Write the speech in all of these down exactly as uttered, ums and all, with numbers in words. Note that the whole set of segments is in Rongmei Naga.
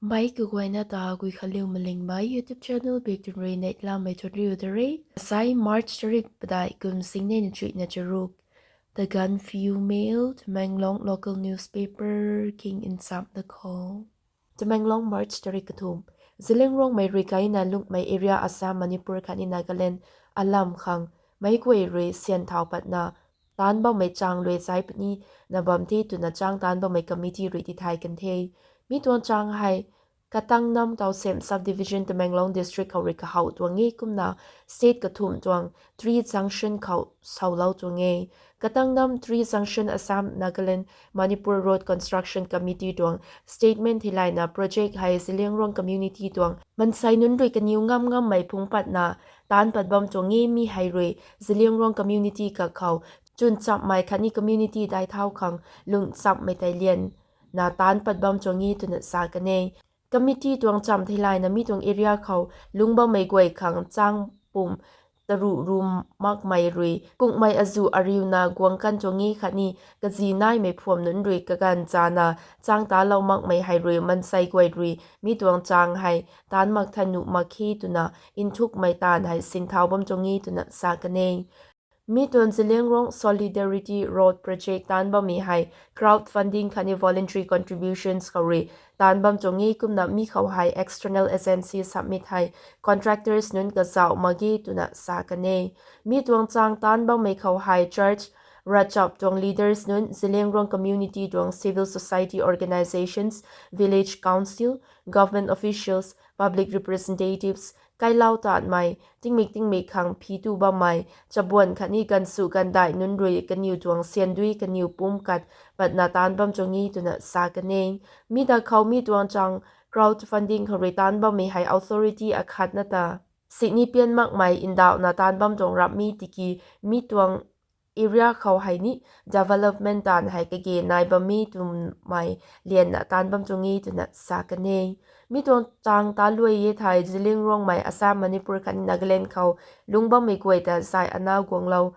Mei kaguayna ta Guikhanliu Malingmei YouTube channel bik tun rui neihlamei thuanriu da re. Asai March tarik padeih kum singnei na chuihna charuk. The Gaanphiu Mail, Tamenglong local newspaper king in sam da khou. Tamenglong, March tarik kathumh. Zeliangrongmei rui kaina lungmei area Assam, Manipur khatni Nagaland alam khang meic guay rui syan thau patna taanc bammei chang lui zai puni na bam the twna chang taanc bammei committee rui tithay kan the. Mi tuang chang hei Katangnam Tousem Subdivision, Tamenglong District khou rui kahaw tuang e. Kumna state kathumh tuang three junction khou sawlou tuang e. Katangnam three junction Assam, Nagaland, Manipur Road Construction Committee tuang statement theilayna project hei Zeliangrong community tuang mansei nunc rui kaniw ngam ngammei phungc patna taanc pat bam tuang e. Mi hei rui Zeliangrong community kakhou chwn chammei khatni community dai thau khang lung chammei tei lian na taanc pat bam tuang e twna sa kan e. Committee tuang cham theilayna mi tuang area khou lungc bammei guay khang chang pum taruh ru makmei rui kungmei azuh ariuna guang kan tuang e khatni kazi naimei phuam nunc rui kaganv chana chang talou makmei hei rui mansei guay rui mi tuang chang hei taanc mak than nuh mak khe twna nthukmei taanv hei sinthau bam tuang e twna sa kan e. Mi tuang Zeliangrong Solidarity Road Project taanc bammei hei crowd funding khatni voluntary contributions khou rui taanc bam tuang e. Kumna mi khou hei external agency submit hei contractors nunc kazauh mak ge twna sa kan e. Mi tuang chang taanc bammei khou hei church ravchap tuang leaders nunc, Zeliangrong community tuang civil society organizations, village council, government officials, public representatives, kailau taanmei tingmik tingmik khang phi tu bammei chabuan khatni gansu gandai nunc rui kaniw tuang siandui kaniw pumc kat patna taanc bam tuang e twna sa kan e. Mi da khou mi tuang chang crowd funding khou rui taanc bammei hei authority akhatna ta sini pian makmei ndauhna taanc bam tuang rap mi tiki mi tuang area khou hei ni development taanv hei kage nai bam mi twmei lianna taanc bam tuang e twna sa kan e. Mi tuang chang ta luai e thei Zeliangrongmei Assam, Manipur khatni Nagaland khou lungc bammei guay ta zai ana guanglou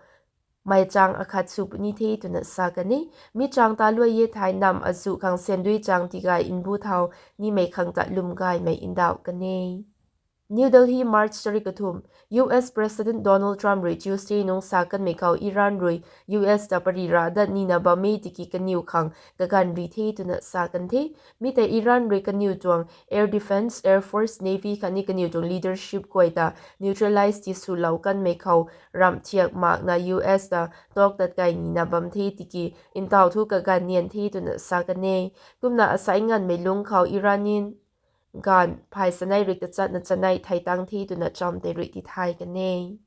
mei chang akhat sw puni the twna sa kan e. Mi chang ta luai e thei nam azuh khang siandui chang tigay nbu thau nimei khang ta lwm gaymei ndauh kan e. New Delhi, March tarik kathumh. U S President Donald Trump rui Tuesday nung sa kanmei khou Iran rui U S ta pari ra dat nina bam e tiki kaniw khang kaganv ri the twna sa kan the. Mi tei Iran rui kaniw tuang air defense, air force, navy khatni kaniw tuang leadership guay ta neutralize ti swlou kanmei khou ramh thiak makna U S ta tok tat kai nina bam the tiki ntau thu kaganv nian the twna sa kan e. Kumna asai nganvmei lungc khou Iranian ganv phay sanei rik tachatna chanei thei tang the twna cham tei rui tithay kan e.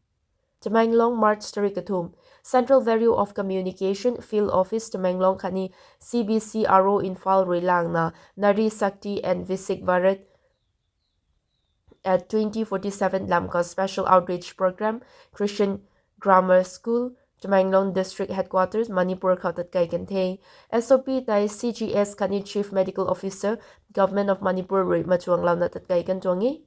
Tamenglong, March tarik kathumh. Central Bureau of Communication Field Office Tamenglong khatni C B C R O Imphal rui langna Nari Shakti and Viksit Bharat at twenty forty-seven lam khou special outreach program Christian Grammar School, Tamenglong District Headquarters, Manipur khou tatkai kan the. S O P tei C G S khatni Chief Medical Officer, Government of Manipur rui machuanglouna tatkai kan tuang e.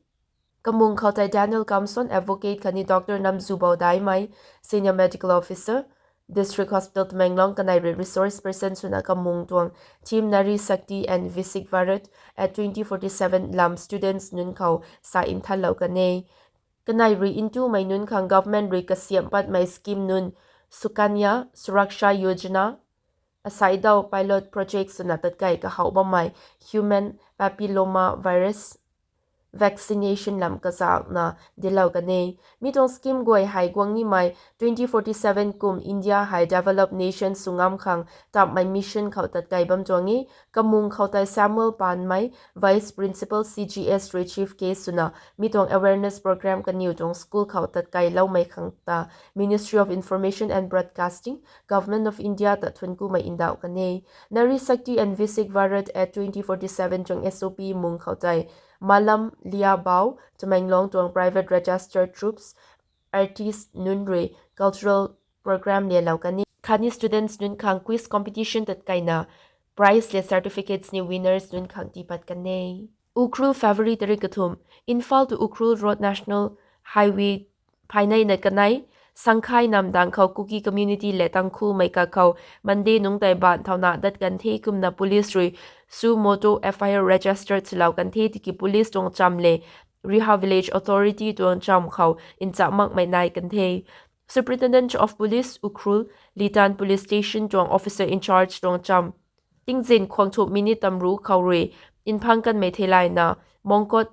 Kamung khou tei Daniel Kamson, Advocate khatni Doctor Namzubo Daimei, Senior Medical Officer, District Hospital Tamenglong kanei rui resource person swna kamung tuang Team Nari Shakti and Viksit Bharat at twenty forty-seven lam students nunc khou sa nthanlou kan e. Kanei rui ntumei nunc khang government rui kasiamh patmei scheme nunc Sukanya Suraksha Yojana, asai dau pilot project swna tatkai kahaw bammei human papilloma virus vaccination lam kazakna dilou kan e. Mi tuang scheme guay hei guang nimei twenty forty-seven kum India hei developed nation sw ngam khang tammei mission khou tatkai bam tuang e. Kamung khou tei Samuel Panmei, Vice Principal C G S rui chief guest swna mi tuang awareness program kaniw tuang school khou tatkailoumei khang ta Ministry of Information and Broadcasting, Government of India ta thuanc kumei ndauh kan e. Nari Shakti and Viksit Bharat at twenty forty-seven tuang S O P mung khou tei Malam Liabao, Tamenglong tuang private registered troupes, artist nunc rui cultural program lialou kan e. Khatni students nunc khang quiz competition tatkaina prize le certificates ni winners nunc khang tiipat kan e. Ukhrul, February tarik kathumh. Imphal to Ukhrul Road National Highway phaynei na kanei Sangkhai namdang khou Kuki community le Tangkhulmei kakhou Monday nungc tei baanc thauna dat kan the kumna police rui suo motu F I R registered swlou kan the tiki police tuang cham le Riha village authority tuang cham khou ncham makmei nai kan the. Superintendent of Police Ukhrul, Litan Police Station tuang officer in charge tuang cham tingzin khwang thumh minute tamru khou rui nphang kanmei theilayna Mongkot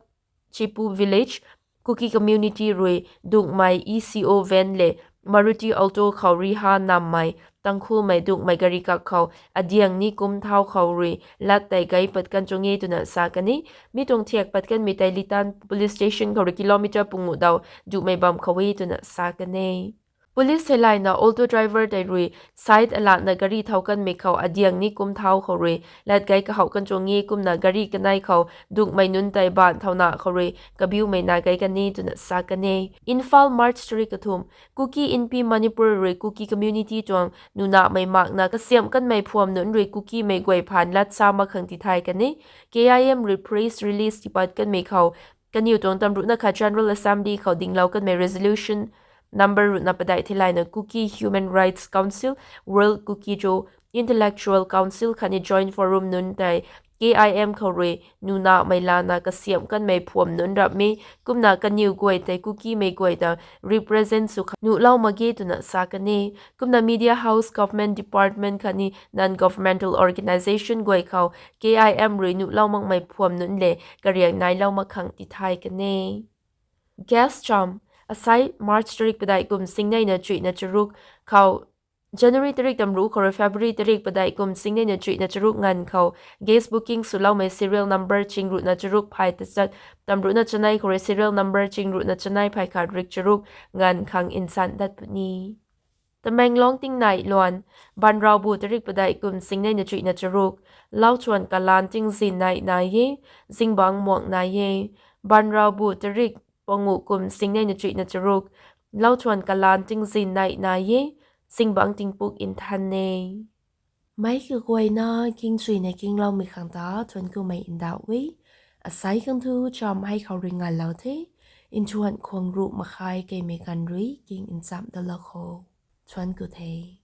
Chipu village Kuki community rui dungmei E C O van le Maruti Alto khou Riha nammei Tangkhulmei dungmei gari kak khou adiang ni kum thau khou rui lat tei gei pat kan tuang e twna sa kan e. Mi tuang thiak pat kanmei tei Litan police station khou rui kilometer pungu dau duhmei bam khou e twna sa kan e. Police theilayna auto driver tei rui side alatna gari thau kanmei khou adiang ni kum thau khou rui lat gei kahouh kan tuang e kumna gari kanei khou dungmei nunc tei baanc thauna khou rui kabiumei na gei kan e twna sa kan e. Imphal, March tarik kathumh: Kuki Inpi Manipur rui Kuki community tuang nunahmei makna kasiamh kanmei phuam nunc rui Kukimei guay phaan lat sa mak khang tithay kan e. K I M rui press release tipat kanmei khou kaniw tuang tamruhna khat General Assembly khou dinglou kanmei resolution number ruhna padeih theilayna Kuki Human Rights Council, World Kuki-Zo, Intellectual Council khatni Joint Forum nunc tei K I M khou rui nunahmei lana kasiamh kanmei phuam nunc rapmei kumna kaniw guay tei Kukimei guay ta represent sw kha nuhlou mak ge twna sa kan e. Kumna media house, government department khatni non-governmental organisation guay khou K I M rui nuhlou makmei phuam nunc le kariang nailou mak khang tithay kan e. Gas cham: Asai March tarik padeih kum singneina chuihna charuk khou January tarik tamru khou rui February tarik padeih kum singneina chuihna charuk nganv khou gas booking swloumei serial number chingruhna charuk phay tachat tamruhna chanei khou rui serial number chingruhna chanei phay khat rik charuk nganv khang nsan dat puni. Tamenglong tingnai luan: Banraubu tarik padeih kum singneina chuihna charuk, lauchuan kalan tingzin nai nai e, zingbangc muang nai e. Banraubu tarik pangu kum singneina chuihna charuk, lauchuan kalan tingzin nai nai e, zingbangc tingpuk nthan e. Meic kaguayna kingchuina kingloumei khang ta thuanc kumei ndauh e. Asai khang thu cham hei khou rui nganlou the. Nthuan khwang ruh makhai keimei ganv rui king ncham dalou kho. Thuanc ku the.